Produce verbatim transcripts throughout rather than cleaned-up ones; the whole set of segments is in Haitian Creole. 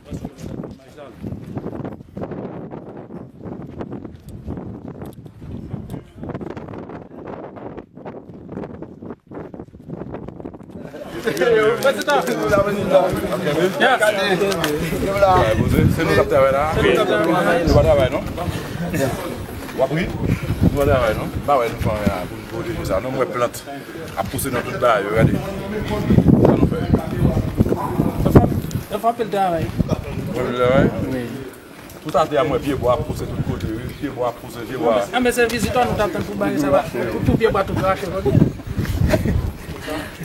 Se nou k ap travay la. Nou pa travay non. W ap ri? Nou pa travay non. M pa wè nou fè anyen la pou nou pwoteje sa non. M wè plant ap pouse nan tout bagay yo, gade. Sa nou fè? Yo fè anpil travay. Anpil travay? Wi. Tout atè a, m wè pye bwa ap pouse tout kote, wi. Pye bwa ap pouse, pye bwa. Anben, se vizitè nou t ap tann pou bagay sa va. Pou, pou pye bwa tout rache, ok?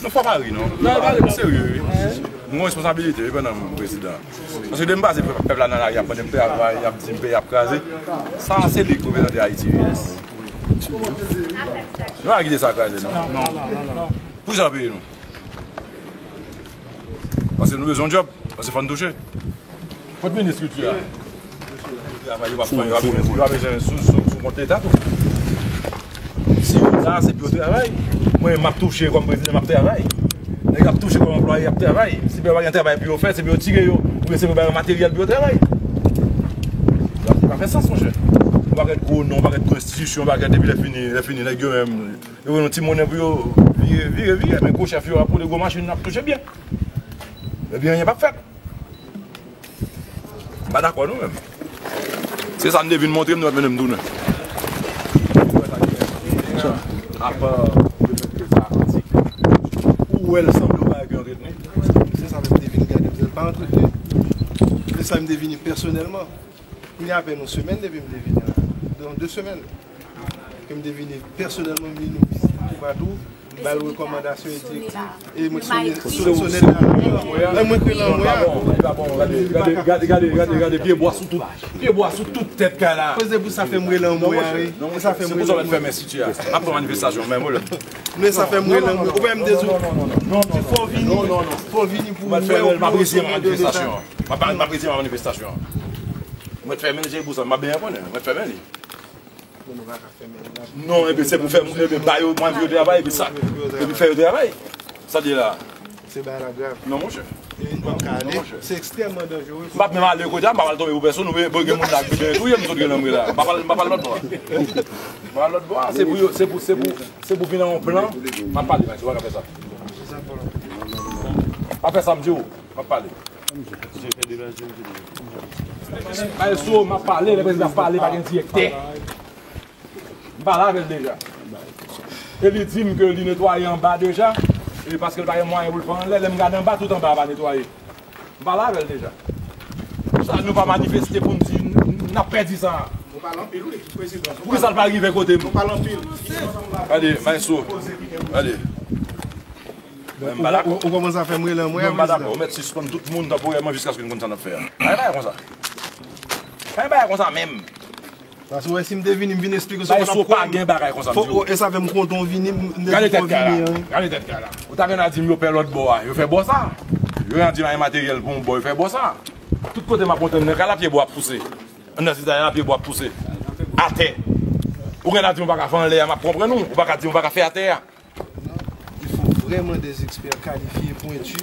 Non, fò pa ri, non. Non, pa ri, non. Serye, wi. M gen responsabilite, wi, pandan m prezidan. Paske depi m pase pèp la nan lari, y ap mande m travay, y ap di m peyi ap kraze. Sa, se li k reprezante Ayiti, wi. Nou pa kite sa kraze, non. Non, non, non, non. Pou sa peye nou. Paske nou bezwen yon djòb, paske fò n touche. Kot minis kilti a? Travay, yo pa pran, yo pa bezwen, yo pa bezwen sou, sou, sou kont Leta tou. Si yo la, se pou yo travay. Mwen, m ap touche kòm prezidan, m ap travay. Nèg ap touche kòm anplwaye, y ap travay. Si yo pa gen travay pou yo fè, se pou yo tire yo, oubyen se pou yo ba yo materyèl pou yo travay. Sa pa fè sans, monchè. Yon pakèt gwo non, yon pakèt gwo enstitisyon, yon pakèt, epi lè fini, lè fini, nèg yo menm, yo gen yon ti monnen pou yo vire, vire, vire, men gwo chèf yo ap koule gwo machin, ap touche byen. Epi anyen p ap fèt. M pa dakò non menm. Se sa m te vin montre m, nou ap mennen m tounen. Apa, le fèt ke sa antik. Ou wè l sanble yon bagay ki antreteni. Se sa menm m te vin gade, m di l pa antreteni. Se sa m te vini pèsonèlman. Kounye a apèn yon semèn depi m te vini la. Nan de semèn. Ke m te vini pèsonèlman, m vini vizite toupatou, m ba l rekòmandasyon, e di, e mwen sonnen, sonnen, sonnen la. E mwen kwè nan mwen a. Li pa bon, li pa bon, gade, gade, gade, gade, gade, gade, pye bwa sou tout, pye bwa sou tout tèt kay la. Se pou sa fè m rele anmwe a, wi. Se pou sa mèt fèmen siti a. N ap fè manifestasyon, men mwen lè. Men sa fè m rele anmwe. Ou pa m te di w, fò vini, fò vini pou w wè, w ap wè manifestasyon. M ap, m ap rejte manifestasyon. Mwen fèmen li, se pou sa, m ap byen konnen, mwen fèmen li. Men nou pa ka fèmen li la. Non, ebyen, se pou fè, ebyen, ba yo mwayen pou yo travay, epi sa, epi fè yo travay. Sa di la. Se bagay la grav. Non, monchè. E, non, kale, monchè. Se ekstrèmman danjere. M p ap menm ale kote a, m pa pral tonbe pou pèsonn, oubyen, bon, gen moun la ki byen touye m, sot gen nan mwen la. M pa pral, m pa pral lòt bò a. M pa pral lòt bò a, se pou yo, se pou, se pou, se pou vin nan yon plan. M ap pale, Max, ou pa ka fè sa. Pa fè sa, m di w. M ap pale. Bay sou, m ap pale, lè prezidan ap pale, pa gen direktè. M pale avè l deja. E li di m ke li netwaye anba deja, e paske l pa gen mwayen pou l fè anlè, lè m gade anba, tout anba a pa netwaye. M pale avè l deja. Sa nou pa manifeste pou n di n, n ap pèdi sa a. Nou pale anpil, wi, prezidan. Poukisa l pa rive kote m? Nou pale anpil. Gade, bay sou. Gade. Mwen, m pa dakò. Ou, ou, ou kòmanse ap fè m rele anmwe a, prezidan. Non, m pa dakò. Ou mèt sispann tout moun tanporèman jiskaske n konn sa n ap fè a. Pa gen bagay konsa. Pa gen bagay konsa menm. Paske w wè, si m te vini, m vin esplike w sa w ap konn. Pa gen bagay konsa, m di w. E sa fè m kontan w vini, m te di w fò w vini. Gade tèt kay la. Gade tèt kay la. Ou ta gen a di m yo pè lòt bò a. Yo fè bò sa. Yo gen a di m a gen materyèl pou yon bò, yo fè bò sa. Tout kote m ap monte nan kay la, pye bwa ap pouse. Anndan sitwayen an, pye bwa ap pouse. Atè. Ou gen a di m ou pa ka fè anlè a, m ap konprann ou. Ou pa ka di m ou pa ka fè atè a. Il faut vraiment des experts qualifiés, pointus,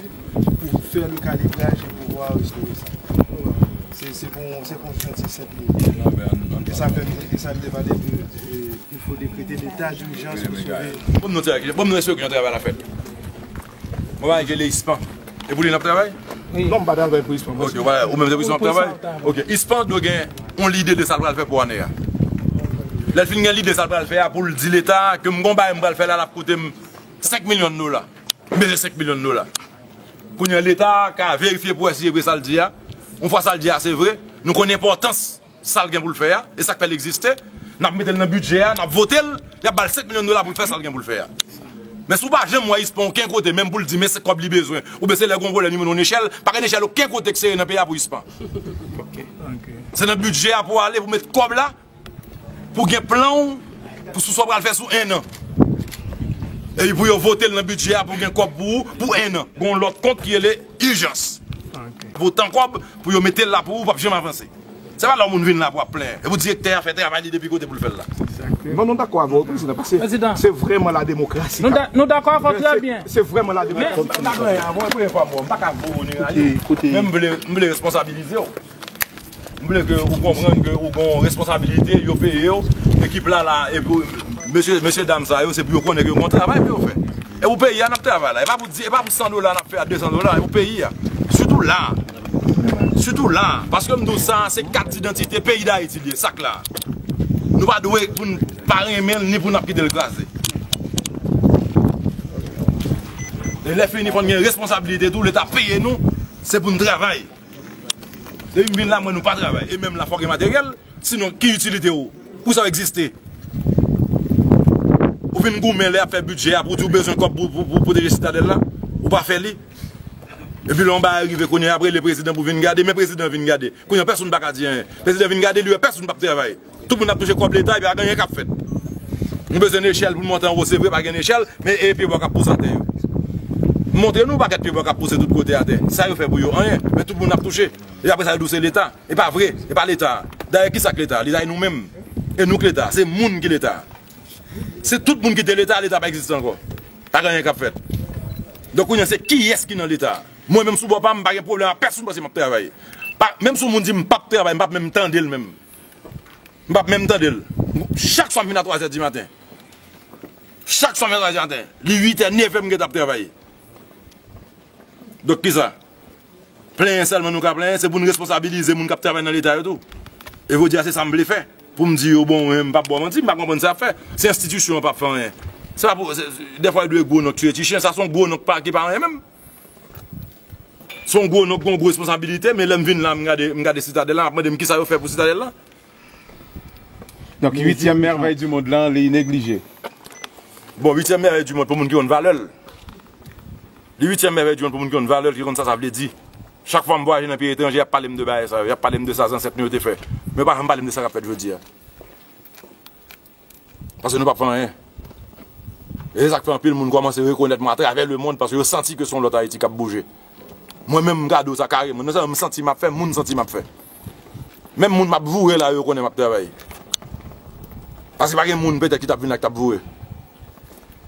pour faire le calibrage et pouvoir restaurer ça. Se, se pou, se pou yon chantye senp li ye. E sa fè m, e sa m te pale de, de, il faut décréter l'état d'urgence pour sauver. Bon, nou, bon, nou espere ke yon travay la fèt. Mwen pa gen le ispan. E pou li n ap travay? Wi. Non, m pa travay pou ispan. Ok, wè, ou menm se pou ispan w ap travay? Ok, ispan dwe gen yon lide de sa l pral fè pou ane a. Lè l fin gen lide sa l pral fè a, pou l di leta ke m gon bagay m pral fè la, l ap koute m senk milyon dola. M bezwen senk milyon dola. Kounye a leta ka verifye pou wè si se vre sa l di a. Yon fwa sa l di a se vre, nou konn enpòtans sa l gen pou l fè a, e sa k fè l egziste, n ap mete l nan bidjè a, n ap vote l, y ap ba l senk milyon dola pou l fè sa l gen pou l fè a. Men si w pa janm wè ispan okenn kote, menm pou l di men se kòb li bezwen, oubyen se lè gon vòlè li mennen yon nechèl, pa gen nechèl okenn kote k sere nan peyi a pou ispan. Se nan bidjè a pou ale, pou met kòb la, pou gen plan w, pou sou sa w pral fè sou en an. Epi pou yo vote l nan bidjè a, pou gen kòb pou ou, pou en an. Gon lòt kont ki rele ijans. Pou tan kòb, pou yo mete l la pou ou, w p ap janm avanse. Se pa lè yon moun vin la pou ap plenyen. E pou direktè a fè travay li depi kote pou l fè l la. Non, nou dakò avè w, prezidan, paske se vrèman la demokrasi. Nou da- nou dakò avè w trè byen. Se vrèman la demokrasi. Men, m pa gen anyen avè w, e premye fwa m wè w, m pa ka voye w ni rayi w. Men m vle, m vle responsabilize w. M vle ke ou konprann ke ou gen yon responsabilite, yo peye w, ekip la la, epi mesye, mesye dam sa yo, se pou yo konnen ke yo gen yon travay pou yo fè. E pou peyi a n ap travay la. E pa pou di, e pa pou san dola n ap fè a de san dola, e pou peyi a. Sitou la. Sitou la. Paske m di w sa, se kat didantite peyi Dayiti li ye, sa k la. Nou pa dwe pou n pa renmen l, ni pou n ap kite l kraze. E lè fini, fò n gen responsabilite tou, Leta peye nou, se pou n travay. Depi m vin la, m wè nou pa travay. E menm la, fò w gen materyèl. Sinon, ki itilite w? Pou sa w egziste? Ou vin goumen lè y ap fè bidjè a pou w di w bezwen kòb pou, pou, pou pwoteje Sitadèl la? Ou pa fè li? Epi lè yon bagay rive kounye a, ap rele prezidan pou vin gade, men prezidan vin gade. Kounye a, pèsonn pa ka di anyen. Prezidan vin gade, li wè pèsonn p ap travay. Tout moun ap touche kòb Leta, epi pa gen anyen k ap fèt. Nou bezwen nechèl pou n monte anwo, se vre, pa gen nechèl, men e pyebwa k ap pouse atè yo. M montre nou pakèt pyebwa k ap pouse tout kote atè. Sa yo fè pou yo? Anyen. Men tout moun ap touche. E apre sa, yo di w se Leta. E pa vre, e pa Leta. Dayè, kisa k Leta? Leta e nou menm. E nou k Leta. Se moun ki Leta. Si tout moun kite Leta, Leta pa egziste ankò. Pa gen anyen k ap fèt. Donk, kounye a, se kiyès ki nan Leta? Mwen menm sou bò pa m, m pa gen pwoblèm ak pèsonn paske m ap travay. Pa, menm si yon moun di m p ap travay, m p ap menm tande l menm. M p ap menm tande l. Chak swa m vin a twazè di maten. Chak swa m vin a twazè di maten. Li uitè, nevè m gentan ap travay. Donk kisa? Plenyen sèlman nou ka plenyen, se pou n responsabilize moun k ap travay nan Leta yo tou. E jodi a se sa m vle fè. Pou m di yo, bon, mwen, m p ap ba w manti, m pa konprann sa y ap fè. Si enstitisyon an p ap fè anyen, se pa pou, se, se, dèfwa yo dwe gwo nonm k tiye ti chen, sa se yon gwo nonm k pa, ki pa anyen menm. Se yon gwo nonm k gen yon gwo responsabilite, men lè m vin la, m gade, m gade Sitadèl la, m ap mande m kisa yo fè pou Sitadèl la. Donk, uityèm mèvèy di mond lan, li neglije. Bon, uityèm mèvèy di mond pou moun ki konn valè l. Li uityèm mèvèy di mond pou moun ki konn valè l, ki konn sa sa vle di. Chak fwa m vwayaje nan peyi etranje, y ap pale m de bagay sa yo, y ap pale m de sa zansèt nou yo te fè. Men yo pa janm pale m de sa k ap fèt jodi a. Paske nou p ap fè anyen. E se sa k fè anpil moun kòmanse rekonèt mwen atravè lemonn, paske yo santi ke se yon lòt Ayiti k ap bouje. Mwen menm, m ka di w sa kareman. Non sèlman m santi m ap fè, moun santi m ap fè. Menm moun m ap voure la, yo konnen m ap travay. Paske pa gen moun petèt ki t ap vin la ki t ap voure.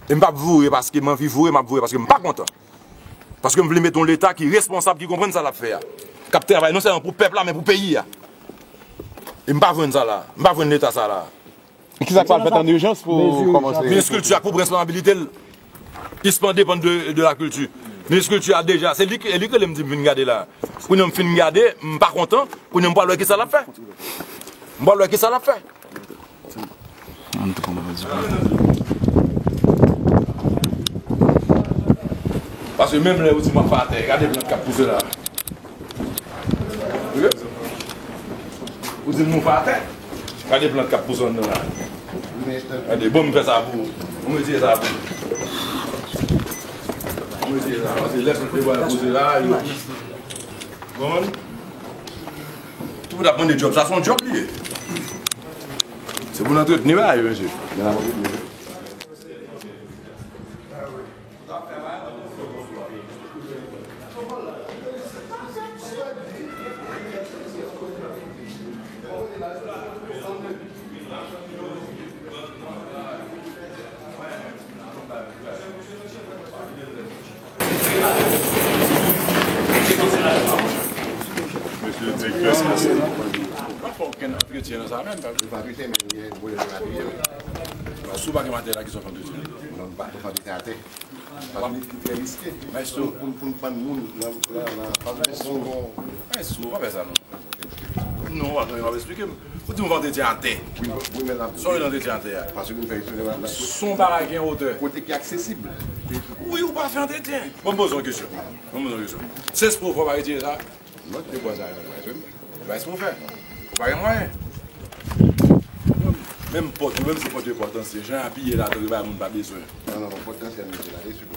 E m p ap voure paske m anvi voure, m ap voure paske m pa kontan. Paske m vle mete yon Leta ki responsab, ki konprann sa l ap fè a. K ap travay non sèlman pou pèp la, men pou peyi a. E m pa jwenn sa la. M pa jwenn Leta sa la. E kisa k pral fèt an ijans pou kòmanse? Minis kilti a k pou pran responsabilite l. Li sispann depann de, de lakilti. Minis kilti a deja, se li, li k rele m di m vin gade la. Kounye a m fin gade, m pa kontan. Kounye a m pral wè kisa l ap fè. M pral wè kisa l ap fè. Paske menm lè ou di m ap fè atè, gade plant k ap pouse la. Ou di m nou fè atè. Gade plant k ap pouse anndan la. Gade, bon, m fè sa pou ou. Bon, m retire sa pou ou. Bon, m retire sa. Paske lè plant te pral pouse la, yo. Bon. Tout moun ap mande djòb. Sa se yon djòb li ye. Se pou n antretni bagay yo, mesye. Mesye direktè, pa fè okenn antretyen nan sa menm, pa vre? Li pa antretyen, men li gen pwoblèm nan latriye. Si w pa gen materyèl la, kisa w fè antretyen? Non, nou pa, nou pa antretyen atè. Paske li, li trè riske. Maestro. Pou, pou n pann moun nan, nan, nan, pa pou bon. Maestro, pa fè sa non. Non, w ap, w ap eksplike m. Ou di m fè antretyen atè. Wi, wi, men la. Sa w rele antretyen atè a? Paske nou fè eksperyans la. Se yon bagay ki an wotè. Kote ki aksesib. Wi, ou pa fè antretyen. Bon, m poze yon kesyon. Bon, m poze yon kesyon. Se espre w fè w pa retire sa? Non, se bò sa yo, wi. Ou pa espre w fè? Ou pa gen mwayen? Menm pòt yo, menm si pòt yo pòtansye, jan apiye ladan yo bay moun pa bezwen. Non, non, non, pòtansye, mesye, la, li sou.